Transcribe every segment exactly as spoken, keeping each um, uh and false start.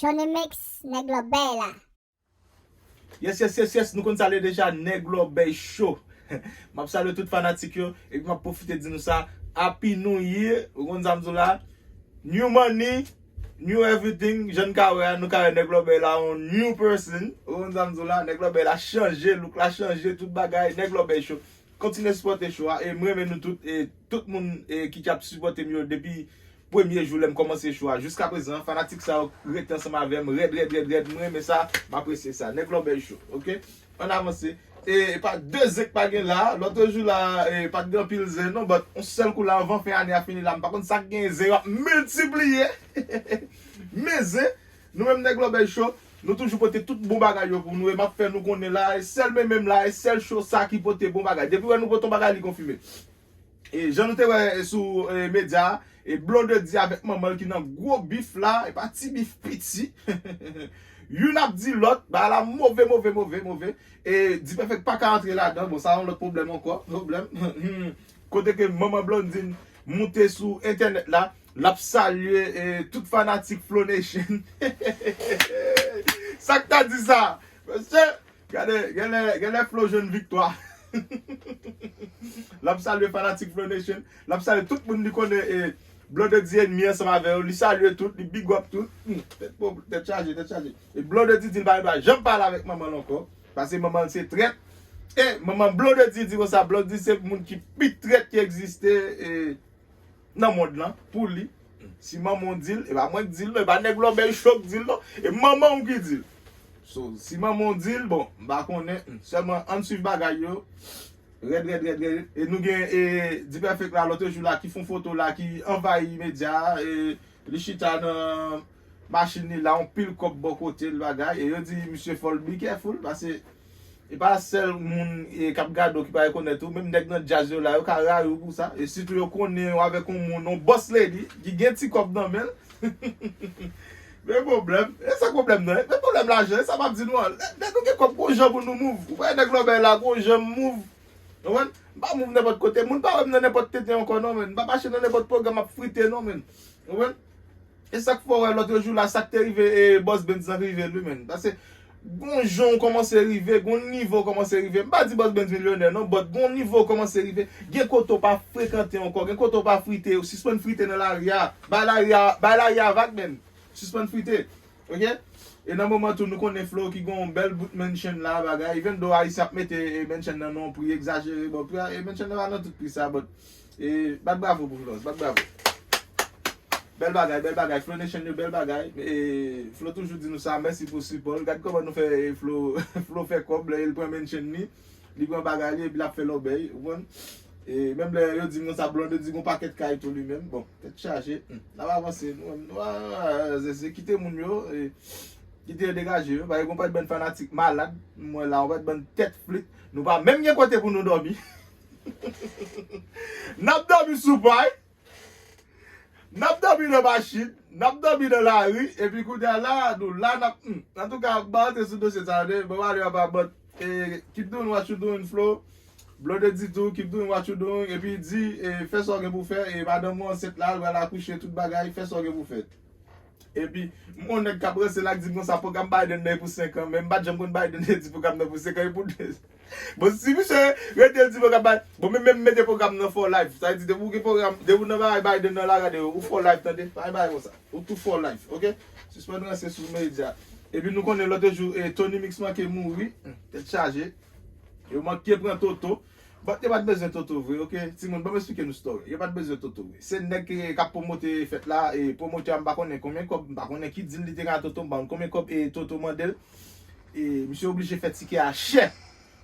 Tony Mix, nèg lòbèy la. Yes, yes, yes, yes, nou konn sa l ye deja, nèg lòbèy cho. M ap salye tout fanatik yo, epi m ap pwofite di nou sa, Happy New Year, ou konn sa m di w la, new money, new everything, jan n ka wè a, nou ka wè nèg lòbèy la, yon new person, ou konn sa m di w la, nèg lòbèy la chanje, look la chanje, tout bagay, nèg lòbèy cho. Kontinye sipòte cho a, e m renmen nou tout, e tout moun e, ki, ki ap sipòte m yo depi premye jou lè m kòmanse cho a. Jiska prezan, fanatik sa yo rete ansanm avè m, rèd, rèd, rèd, rèd, m renmen sa, m apresye sa. Nèg lòbèy cho, oke? Ann avanse. E pa de zen k pa gen la, lòt jou la, e pa t gen anpil zen non, but yon sèl kou la, anvan fen ane a fini la, m pa konn sa k gen zen, yo ap miltipliye. Men zen, nou menm nèg lòbèy cho, nou toujou pote tout bon bagay yo pou nou, e m ap fè nou konnen la, e sèl men menm la, e sèl cho sa ki pote bon bagay. Depi wè nou pote yon bagay, li konfime. E jan nou te wè sou e, medya a, e Blondedy avèk manman l ki nan gwo bif la, e pa ti bif, piti. Youn ap di lòt, bagay la move, move, move, move. E D-Perfect pa ka antre ladan, bon, sa yon lòt pwoblèm ankò, pwoblèm. Hmm. Kote ke manman Blondedy moute sou entènèt la, l ap salye e, tout fanatik Flow Nation. Sa k ta di sa? Mesye, gade, genlè, genlè Flow jwenn viktwa. L ap salye fanatik Flow Nation. L ap salye tout moun li konnen e Blondedy ennmi ansanm avè yo. Li salye tout, li big up tout. Hmm, tèt po-, tèt chaje, tèt chaje. E Blondedy di l pa, li pa janm pale avèk manman l ankò. Paske manman l se trèt. E manman Blondedy di konsa, Blondedy se moun ki pi trèt ki egziste e, nan mond lan, pou li. Si manman w di l, e pa mwen k di l non, e pa nèg lòbèy cho k di l non, e manman w ki di l. So, si manman w di l, bon, m pa konnen, hmm, sèlman ann swiv bagay yo. Rèd, rèd, rèd, rèd. E nou gen e, D-Perfect la, lòt jou la, ki fè yon foto la, ki anvayi medya a, e li chita nan machin li la, yon pil kòb bò kote l, bagay. E yo di, misye fò l be careful, paske e pa sèl moun e, k ap gade w ki pa rekonèt ou, menm nèg nan djaz yo la, yo ka rayi w pou sa. E sitou yo konnen w avèk yon moun, yon boss lady, ki gen ti kòb nan men l. Men pwoblèm, e sa k pwoblèm nan, men pwoblèm lajan, e sa m ap di nou an. Lè, lè nou gen kòb, gon jan pou nou move. Ou wè nèg lòbèy la, gon jan m move. Ou konprann? M pa move nenpòt kote. Moun pa wè m nan nenpòt tenten ankò non, men. M pa mache nan nenpòt pwogram ap frite non, men. Ou konprann? E sa k fè w wè lòt jou la, sa k te rive e Boss Benz lan rive l wi, men. Paske gon jan w kòmanse rive, gon nivo w kòmanse rive. M pa di Boss Benz milyonè non, but gon nivo w kòmanse rive. Gen kote w pa frekante ankò, gen kote w pa frite, w sispann frite nan lari a. Bay lari a, bay lari a vag, men. Sispann frite. Oke? E nan moman tou, nou konnen Flow ki gen yon bèl bout mansion la, bagay. Even though Ayisyen ap mete e, mansion nan nan yon pri egzajere, bon, pri a, e, mansion nan pa nan tout pri sa, but e, bat bravo pou Flow, bat bravo. Bèl bagay, bèl bagay. Flow Nation yo, bèl bagay. E, Flow toujou di nou sa, mèsi pou sipò l. Gad kòman nou fè e, Flow, Flow fè kòb lè l pran mansion li. Li pran bagay li epi l ap fè lòbèy, ou konprann? E menm lè yo di m konsa, Blondedy gon pakèt kay tou li menm. Bon, tèt chaje. Hmm. N ap avanse. Nou menm, nou a, zeze, kite moun yo, e, kite yo degaje yo. Paske gon pakèt bann fanatik malad, m wè la, yon pakèt bann tèt flit. Nou pa menm gen kote pou nou dòmi. N ap dòmi sou pay. N ap dòmi nan machin, n ap dòmi nan lari, epi kounye a la, nou la, n ap, hmm. Antouka, m pa rantre sou dosye sa yo, bon, ale anba, but, e, keep doing what you doing, Flow. Blondedy tou, keep doing what you doing, epi di, e, fè sa w gen pou fè, e, madanm ou ansent la, l pral akouche, tout bagay, fè sa w gen pou fè. Epi, m wè yon nèg k ap ranse la, k di m konsa, pwogram Biden nan e pou senk an, men m pa t janm konn Biden te di pwogram nan pou senk an, e pou de. Bon, si misye rete l di pwogram bay, bon, men menm mete pwogram nan for life. Sa vle di, depi w gen pwogram, depi w nan bagay Biden nan la, gade, ou for life, tande? Pa gen bagay konsa. Ou tou for life, oke? Sispann ranse sou medya. Epi nou konnen lòt jou, e, Tony Mix manke mouri. Hmm, tèt chaje. Yo manke pran Toto. But yo pa t bezwen Toto vre, oke? Timoun, ban m esplike nou story. Yo pa t bezwen Toto vre. Se nèg ki, k ap pwomote fèt la, e pwomotè a m pa konnen konbyen kòb, m pa konnen ki deal li te gen a Toto, m pa konn konbyen kòb, e Toto mande l. E misye oblije fè tikè a chè.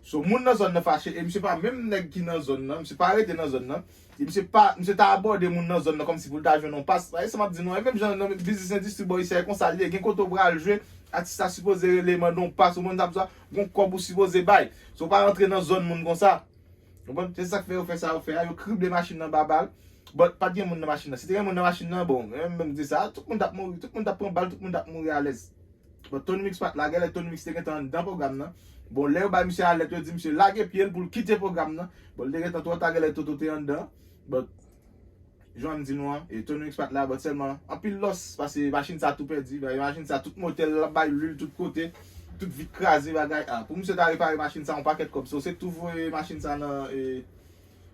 So, moun nan zòn nan fache, e misye pa menm nèg ki nan zòn nan, misye pa rete nan zòn nan. E misye pa, misye ta abòde moun nan zòn nan kòmsi pou l ta jwenn yon pas. E sa m ap di nou, e menm jan nan biznis endistri bò isi a, e konsa l ye, gen kote w pral jwe, atis la sipoze rele mande yon pas, ou konn sa m di w, gon kòb ou sipoze bay. So, w pa rantre nan zòn moun konsa. Ou konprann? Se sa k fè yo fè sa yo fè a, yo krible machin nan ba bal. But pa t gen moun nan machin nan. Si te gen moun nan machin nan, bon, menm, menm di sa, tout moun t ap mouri, tout moun t ap pran bal, tout moun t ap mouri alèz. Bon, Tony Mix pa t la, genlè Tony Mix te gentan anndan pwogram nan. Bon, lè yo bay misye alèt, yo di misye lage pye l pou l kite pwogram nan. Bon, li te gentan twò ta, genlè Toto te anndan. Bon, Jan m di nou an, e Tony Expat la, but sèlman anpil lòs, paske machin sa tou pèdi, machin sa tout motè l ap bay lwil tout kote, tout vit kraze bagay. Ah, pou misye ta repare machin sa, yon pakèt kòb. So, se tou voye machin sa nan, e,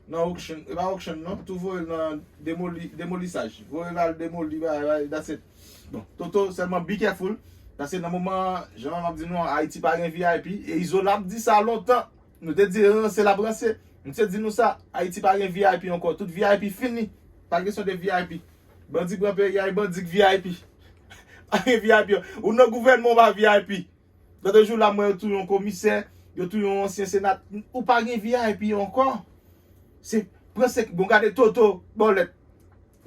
nan auction, e pa auction non, tou voye l nan demoli, demolisaj. Voye l al demoli, bay, bay, that's it. Bon, Toto, sèlman be careful, paske nan moman, jan m ap di nou an, Ayiti pa gen V I P, e Izola ap di sa lontan. Nou te di ranse l ap ranse. Misye di nou sa, Ayiti pa gen V I P ankò. Tout V I P fini. Pa kesyon de V I P. Bandi pran peyi a, e bandi k V I P. Pa gen V I P. Ou nan gouvènman, ou pa V I P. Lòt jou la, m wè yo touye yon komisè, yo touye yon ansyen senatè. Ou pa gen V I P ankò. Se pran sek, bon, gade Toto, bòlèt.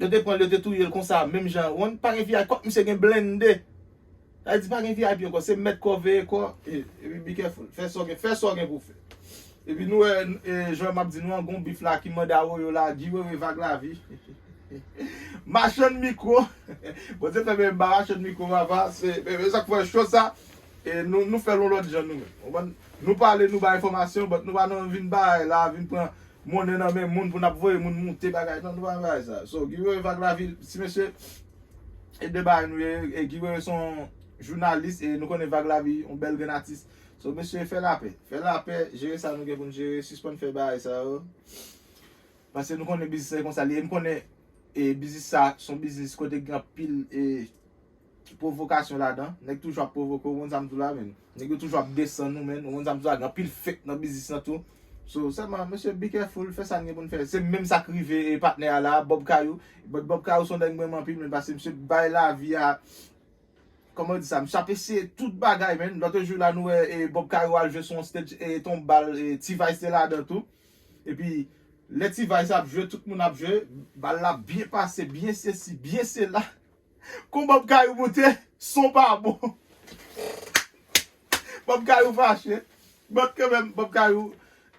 Yo te pran l, yo te touye l konsa, menm jan. Ou pa gen V I P, kòk misye gen blende. Sa vle di pa gen V I P ankò, se mèt kò veye kò, e, epi be careful, fè sa w gen, fè sa w gen pou w fè. Epi nou wè, e, jan m ap di nou an, gon bif la ki mande a woyo la, Guy Wewe, Vag Lavi. Machann mikwo. Bondye fè men ba machann mikwo, papa, se, men, men sa k fè cho sa, e nou, nou fè l yon lòt jan nou menm. Konprann? Nou pale, nou bay enfòmasyon, but nou pa nan vin bay la, vin pran monnen nan men moun pou n ap voye moun moute bagay. Non, nou pa nan bagay sa. So, Guy Wewe, Vag Lavi, ti mesye, e de bagay nou ye, e Guy Wewe se yon jounalis, e nou konnen Vag Lavi, yon bèl grenn atis. So, mesye, fè lapè. Fè lapè, jere sa nou gen pou n jere, sispann fè bagay sa yo. Paske nou konnen biznis se konsa li ye. M konnen, e, biznis sa, se yon biznis kote gen anpil, e, pwovokasyon ladan. Nèg toujou ap pwovoke, ou konn sa m di w la, menn. Nèg yo toujou ap desann nou, menn. Ou konn sa m di w la, gen anpil fake nan biznis lan tou. So, sèlman, mesye, be careful, fè sa n gen pou n fè. Se menm sa k rive, e, patnè a la, Bob Kayou. But Bob Kayou se yon nèg m renmen anpil, menn, paske misye bay lavi a, kòman yo di sa, misye ap eseye tout bagay, menn. Lòt jou la, nou wè, e, Bob Kayou al jwe sou yon stage, e, te yon bal, e, T-Vice te ladan tou. Epi, lè T-Vice ap jwe, tout moun ap jwe, bal la byen pase, byen sesi, byen sela. Kon Bob Kayou moute, son pa bon. Bob Kayou fache. But kanmenm, Bob Kayou,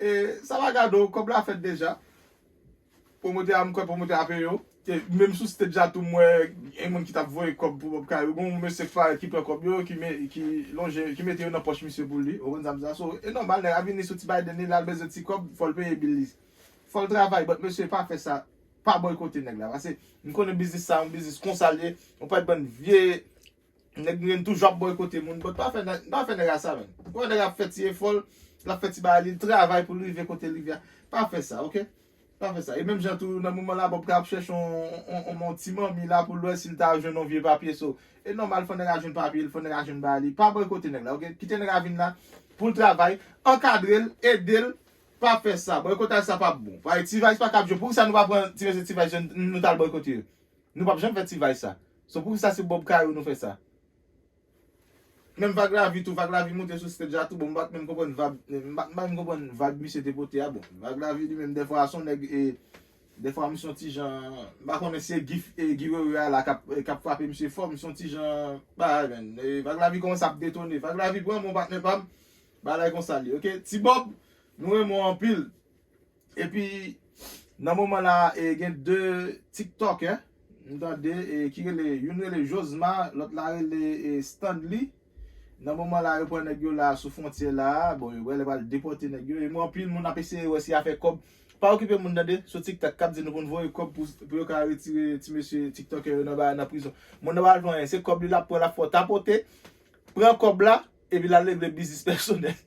e, sa pa gade w, kòb la fèt deja. Pwomotè a, m kwè pwomotè a peye w. Ke menm sou stage la tou, m wè gen moun ki t ap voye kòb pou Bob Kayou. Gon mesye k parèt ki pran kòb yo, ki, me, ki lonje, ki mete yo nan pòch misye pou li. Ou konn sa m di la. So, e nòmal, nèg la vini sou ti Biden li, l al bezwen ti kòb, fò l peye bil li. Fò l travay, but mesye, pa fè sa. Pa bòykote nèg la. Paske m konnen biznis sa, yon biznis konsa l ye. Yon pakèt bann vye nèg grenn toujou ap bòykote moun. But pa fè, pa fè nèg la sa, menn. Ou wè nèg la ap fè ti efò l, l ap fè ti bagay li, l travay pou l rive kote l rive a. Pa fè sa, oke? Pa fè sa. E menm jan tou, nan moman la, Bob Kayou ap chèche yon, yon, yon, yon ti manmi la pou l wè si l ta jwenn yon vye papye. So, e nòmal, fò nèg la jwenn papye l, fò nèg la jwenn bagay li. Pa bòykote nèg la, oke? Kite nèg la vin la pou l travay, ankadre l, ede l, pa fè sa. Bòykotaj sa p ap bon. Paske T-Vice pa kab jwe. Poukisa nou pa pran ti mesye T-Vice jwenn, nou t al bòykote yo? Nou p ap janm fè T-Vice sa. So poukisa se Bob Kayou nou fè sa? Menm Vag Lavi tou, Vag Lavi moute sou stage la tou, bon, m pa t menm konprann vibe, m pa, m pa menm konprann vibe misye te pote a, bon. Vag Lavi li menm, dèfwa, se yon nèg, e, dèfwa, misye yon ti jan, m pa konnen si se Guy, e, Guy Wewe a la k ap, e, k ap frape misye fò, misye yon ti jan, bagay, menn. E, Vag Lavi kòmanse ap detone. Vag Lavi pran men patnè pa m, bagay konsa li, oke? Ti Bob, nou renmen w anpil. Epi, nan moman la, e, gen de TikTokè, m tande, e, ki rele, youn rele Josma, lòt la rele, e, Stanley. Nan moman la, yo pran nèg yo la sou fwontyè la. Bon, yo prale pral depòte nèg yo. E mwen, anpil moun ap eseye wè si y a fè kòb. Pa okipe moun, tande, sou TikTok k ap di nou pou n voye kòb pou, pou yo ka retire ti mesye TikTokè yo nan ba, nan prizon. Moun nan pa al fè anyen. Se kòb li l ap pran, l ap fè w tapote. Pran kòb la, epi l al regle biznis pèsonèl.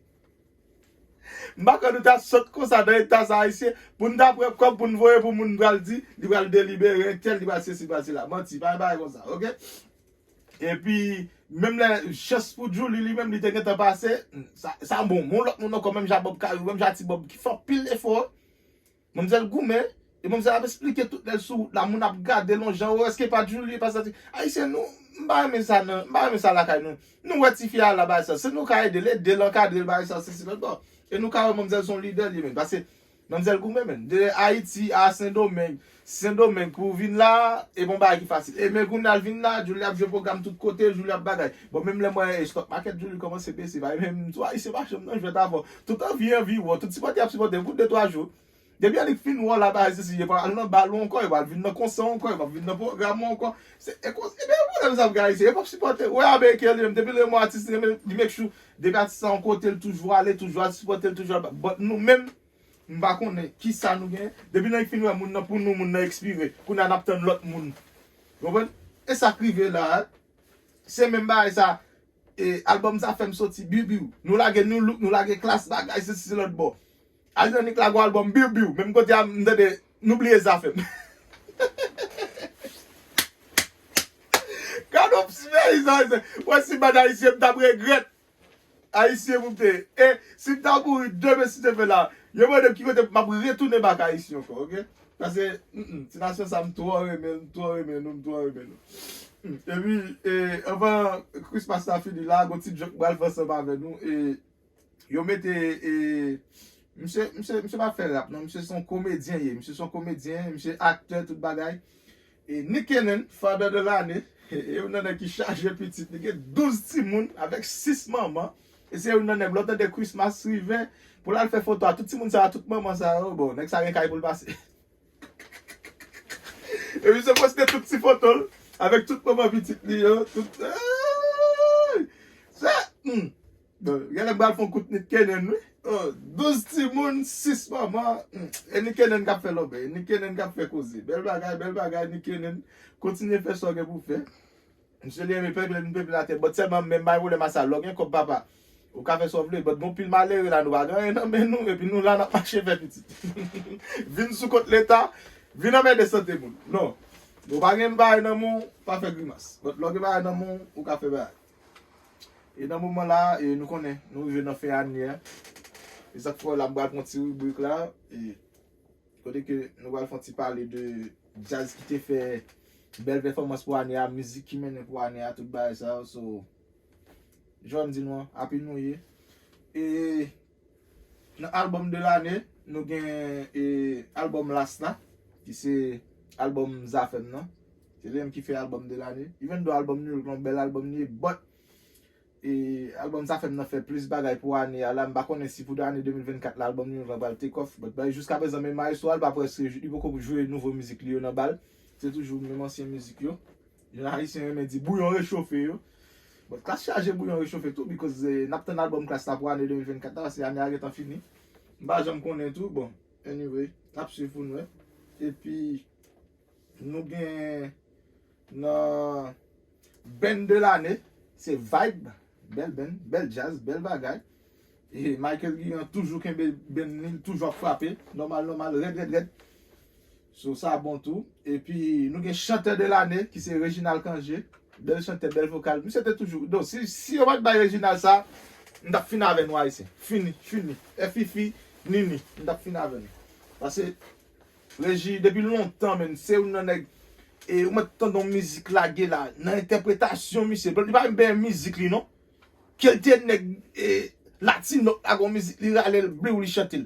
M pa kwè nou ta sot konsa nan eta sa, Ayisyen, pou n ta pran kòb pou n voye pou moun pral di, li pral delibere entèl, li pral sesi, pral sela. Manti, pa gen bagay konsa, oke? Epi, menm lè chans pou Djouly, li menm, li te gentan pase, sa, sa bon, yon lòt moun ankò, menm jan Bob Kayou, menm jan Ti Bob, ki fè anpil efò. Manmzèl goumen, e manmzèl ap esplike tout lè l sou wout la, moun ap gade l yon jan, o, èske pa Djouly, pa sa, Ayisyen, nou, m pa renmen sa, non, m pa renmen sa lakay nou. Nou wè tifi a la, bagay sa, si nou ka ede l, ede l, ankadre l, bagay sa, sesi, lòt bò. E nou ka wè manmzèl se yon lidè li ye, menn, paske manmzèl goumen, menn. De Ayiti a Sendomeng, Sendomeng pou w vin la, e pa yon bagay ki fasil. E men kounye a l vin la, Djouly ap jwe pwogram tout kote, Djouly ap bagay. Bon, menm lè m wè, e, stock market Djouly kòmanse bese, pa menm tou Ayisyen pa janm nan jwèt avè w. Tout anvi, anvi wè w, tout sipòte ap sipòte w pou de twa jou. Depi annik fin wè w la, bagay sesi, yo pa al nan bal ou ankò, yo pa al vin nan konsè w ankò, yo pa vin nan pwogram ou ankò. Se, e kon, e byen pwoblèm sa pou Ayisyen, yo p ap sipòte. Ou wè Ameriken li menm, depi l renmen yon atis, li renmen, li make sure, depi atis sa yon kote, l toujou ale, toujou al sipòte l, toujou al ba-, but nou menm, M pa konnen kisa nou gen. Depi nan fin wè moun nan pou nou, moun nan ekspire. Kounye a n ap tann lòt moun. Ou konprann? E sa k rive la, se menm bagay sa, e, albòm Zafèm soti, biw biw. Nou lage New Look, nou lage Klass bagay, se si se lòt bò. Al nan Nick la gon albòm, biw biw. Menm kote a, m tande, nou bliye Zafèm. Gade yon ti peyizan, wè si m pa t ayisyen, m t ap regrèt. Ayisyen pou m te ye. E si m ta mouri demen si Dye vle la, yo mande m ki kote m ap retounen bak Ayisyen ankò, oke? Paske, mm, mm, ti nasyon sa, m twò renmen, m twò renmen nou, m twò renmen nou. Mm, epi, e, anvan Christmas la fini la, gon ti joke m pral fè ansanm avè nou, e, yo mete, e, misye, misye, misye pa fè rap, non, misye se yon komedyen ye, misye se yon komedyen, misye aktè, tout bagay. E Nick Cannon, father de l'année, e youn nan nèg ki chaje pitit. Li gen douz timoun avèk sis manman. E se youn nan nèg, lè w tande Christmas rive, pou l al fè foto a tout timoun sa yo, tout manman sa yo, bon, nèg sa gen kay pou l pase. E misye poste tout ti foto l avèk tout manman pitit li yo, tout, ey! Sa, hmm. Bon, genlè m pral fè yon kout Nick Cannon, wi. Oh, douz timoun, sis manman. Hmm. E Nick Cannon k ap fè lòbèy, Nick Cannon k ap fè koze. Bèl bagay, bèl bagay, Nick Cannon. Kontinye fè sa w gen pou w fè. Misye li renmen pèp, li renmen pèp latè. But sèlman, menm bay pwoblèm a sa. Lè w gen kòb, papa, ou ka fè sa w vle. But gon pil malere la, nou pa gen anyen nan men nou, epi nou la, n ap mache fè pitit. Vin sou kont Leta, vin anmède sante moun. Non. Ou pa gen bagay nan men w, pa fè grimas. But lè w gen bagay nan men w, ou ka fè bagay. E nan moman la, e nou konnen, nou rive nan fen ane a. E sa k fè la, m pral pran ti ribrik la. E kote ke nou pral fè yon ti pale de djaz ki te fè bèl pèfòmans pou ane a, mizik ki mennen pou ane a, tout bagay sa yo. So, jan m di nou an, Happy New Year. E nan albòm de lane, nou gen, e, albòm Last la, ki se albòm Zafèm nan. Se li menm ki fè albòm de lane. Even though albòm New Look lan bèl albòm li ye, but, e, albòm Zafèm nan fè plis bagay pou ane a la. M pa konnen si pou ane de mil vennkat la, albòm New Look lan pral take off. But, bay, jiskaprezan, men Maestro Alba prèske, li poko jwe nouvo mizik li yo nan bal. Se toujou menm ansyen mizik yo. Jan Ayisyen renmen di, bouyon rechofe yo. But Klass chaje bouyon rechofe tou, because, eh, n ap tann albòm Klass la pou ane de mil vennkat la, paske ane a gentan fini. M pa janm konnen tou, bon, anyway, n ap swiv pou n wè. Epi, nou gen nan band de lane, se Vibe, bèl band, bèl djaz, bèl bagay. E Michael Guillon toujou kenbe band li, toujou ap frape, nòmal, nòmal, rèd, rèd, rèd. So, sa bon tou. Epi, nou gen chantè de lane, ki se Reginald Cangé. Bèl chantè, bèl vokal. Misye te toujou. Donk, si, si yo pa t bay Reginald sa, m t ap fin avè nou Ayisyen. Fini, fini. Fifi, Nini, m t ap fin avè nou. Paske, Regi, depi lontan, menm, se youn nan nèg, e, ou mèt tande yon mizik lage la, nan entèpretasyon, misye. Li pa menm benyen mizik li, non. Kèlte nèg, e, latino, lage yon mizik, li rale l, bliw, li chante l.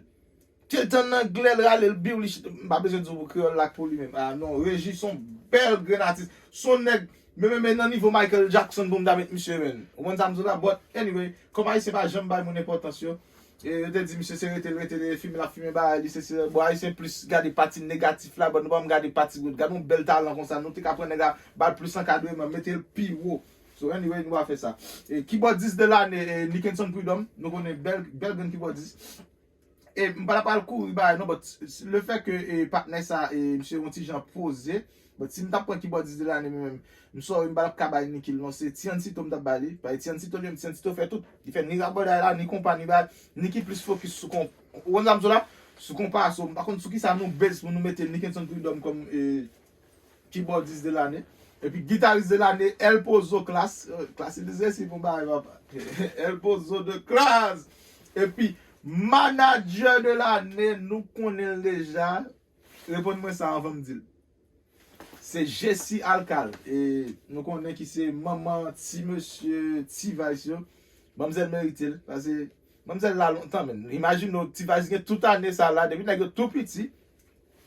Kèlte ann anglè, l rale l, bliw, li chante. M pa bezwen di w pou kreyòl la k pou li menm. Ah, non, Regi se yon bèl grenn atis. Se yon nèg, menm, menm nan nivo Michael Jackson pou m ta met misye, menm. Ou konn sa m di w la? But, anyway, kòm Ayisyen pa janm bay moun enpòtans yo, e yo te di misye se rete l rete, e fimen l ap fimen bagay li, se, se, bon, Ayisyen plis gade pati negatif la, but nou pa janm gade pati good. Gade yon bèl talan konsa, nou te ka pran nèg la, ba l plis ankadreman, mete l pi wo. So, anyway, nou pa fè sa. E kibòdis de lane, e, Nickenson Prud'homme, nou konnen bèl, bèl grenn kibòdis. E m pa t ap pral kouri bagay non, but le fait que, e, patnè sa, e, misye yon ti jan poze, but si m t ap pran kibòdis de lane mwen menm, m sorry, m pa t ap ka bay Nicky l non, se Tiancito m t ap bay li. Paske Tiancito li menm, Tiancito fè tout. Li fè ni rabòday la, ni konpa, ni bagay. Nicky plis fokis sou konp-, ou konn sa m di w la? Sou konpa, so, m pa konn sou kisa nou base pou nou mete Nickenson Prud'homme kòm, e, kibòdis de lane. Epi gitaris de lane, El Pozo Klass. Klass, li se si bon bagay, papa. El Pozo de Klass. Epi manadjè de lane, nou konnen l deja. Reponn mwen sa anvan m di l. Se Jessy Alcal. E nou konnen ki se manman ti mesye T-Vice yo. Manmzèl merite l. Paske manmzèl la lontan, menm. Imajine w, T-Vice gen tout ane sa la. Depi nèg yo tou piti,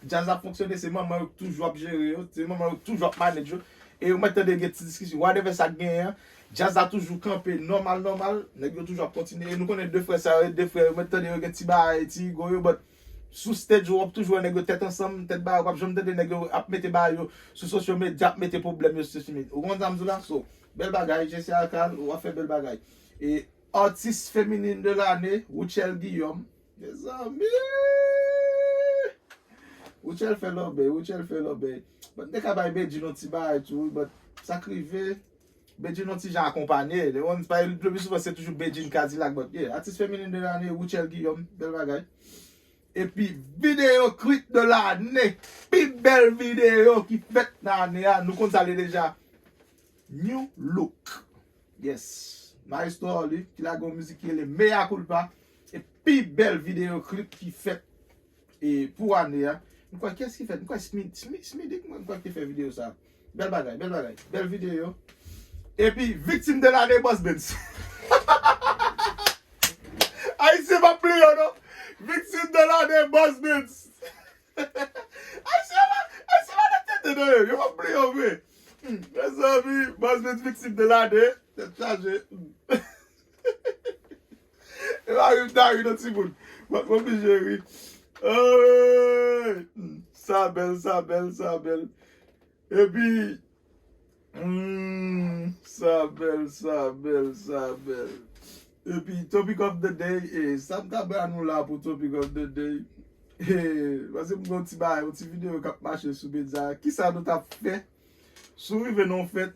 djaz ap fonksyone, se manman yo k toujou ap jere yo, se manman yo k toujou ap manage yo. E ou mèt tande gen ti diskisyon, whatever sa k genyen an, djaz la toujou kanpe nòmal, nòmal, nèg yo toujou ap kontinye. E nou konnen de frè sa yo, de frè, ou mèt tande yo gen ti bagay, ti ego yo, but sou stage yo, w ap toujou wè nèg yo tèt ansanm, tèt ba yo, w ap janm tande nèg yo ap mete bagay yo sou social media, ap mete pwoblèm yo sou social media. Ou konn sa m di w la? So, bèl bagay, Jessy Alcal, w ap fè bèl bagay. E atis feminin de lane, Rutshelle Guillaume. Mezanmi! Rutshelle fè lòbèy, Rutshelle fè lòbèy. But m te ka bay Bedjine yon ti bagay tou, but sa k rive, Bedjine yon ti jan akonpanye. Le, le pi souvan se toujou Bedjine Cadillac, but yeah, atis feminin de lane, Rutshelle Guillaume, bèl bagay. Epi videyo klip de lane, pi bèl videyo ki fèt nan ane a, nou konn sa l ye deja. New Look. Yes. Maestro Orly, ki lage yon mizik ki rele Mea Culpa. E pi bèl videyo klip ki fèt e pou ane a. M kwè kiyès ki fèt? M kwè Smi-, Smi-, Smidic, mwen, m kwè ki te fè videyo sa. Bèl bagay, bèl bagay. Bèl videyo. Epi viktim de lane Boss Benz. Ayisyen pa bliye non. Viktim de lane Boss Benz. Ayisyen pa, Ayisyen pa nan tete nan yo. Yo pa bliye vre. Hmm, mezanmi, Boss Benz viktim de lane. Tèt chaje. Hmm. E pa ri, m ta ri non timoun. Mwen oblije ri. Ay, hmm, sa bèl, sa bèl, sa bèl. Epi, hmm, sa bèl, sa bèl, sa bèl. Epi, topic of the day, e, sa m ta ba nou la pou topic of the day. E, paske m gen yon ti bagay, yon ti videyo k ap mache sou medya. Kisa nou t ap fè si w rive nan yon fèt?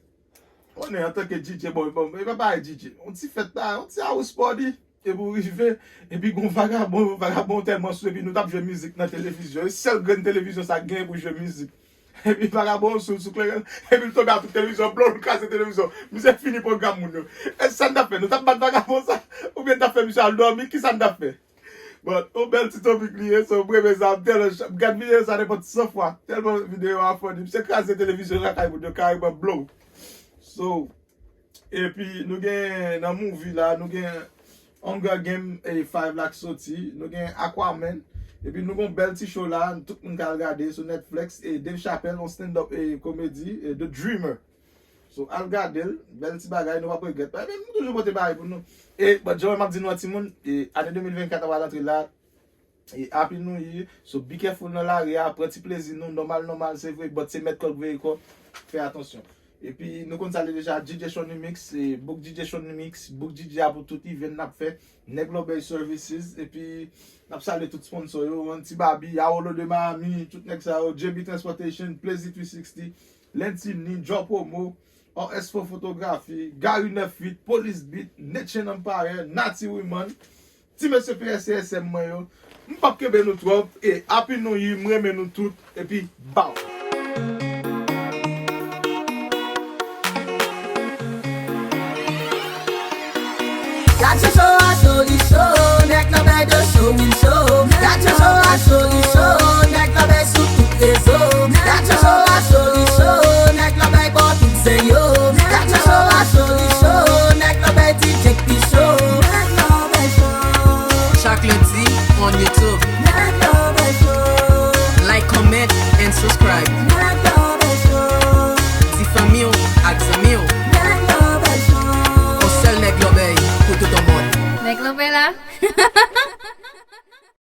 Konnen antanke D J, bon, bon, e pa bagay D J. Yon ti fèt la, yon ti house party. Epi w rive, epi gon vagabon, vagabon tèlman sou, epi nou t ap jwe mizik nan televizyon. E sèl grenn televizyon sa k genyen pou jwe mizik. Epi vagabon sou, sou kleren, epi l tonbe a tout televizyon, blow, l kraze televizyon. Misye fini pwogram moun yo. E sa n t ap fè? Nou t ap bat vagabon sa? Oubyen n t ap fè misye al dòmi? Kisa n t ap fè? Bon, yon bèl ti topik li ye, so m renmen sa, m tèlman, m gad videyo sa nenpòt san fwa. Tèlman videyo a funny. Misye kraze televizyon lakay moun yo, kareman blow. So, epi nou gen nan movie la, nou gen Hunger Game e five la k soti, nou gen Aquaman, epi nou gen yon bèl ti show la, tout moun ka al gade sou Netflix, e Dave Chappelle, yon stand-up e komedi, e The Dreamer. So, al gade l, bèl ti bagay, nou p ap regrèt. Paske nou toujou pote bagay pou nou. E, but, jan m ap di nou an timoun, e, ane de mil vennkat ap al antre la, e, Happy New Year, so be careful nan lari a, pran ti plezi nou, nòmal, nòmal, se vre, but se mèt kò k veye kò, fè atansyon. Epi, nou konn sa l ye deja, D J Shonny Mix, e, book D J Shonny Mix, book D J a pou tout event n ap fè, Nèg Lòbèy Services, epi, n ap salye tout sponsor yo, Auntie Babi, Aolo de Miami, tout nèg sa yo, J B Transportation, Plezi three sixty, Lentini, Joe Promo, R S four Photography, Gary Neuf Feet, Police Beat, Nation Empire, Natty Women, ti mesye P S C S M mwen yo. M p ap kenbe nou twòp, e Happy New Year, m renmen nou tout, epi baw. Gad show a Shonny Show, nèg nan bèy de Showin Show. Gad show a Shonny Show, nèg nan bèy sou tout rezo.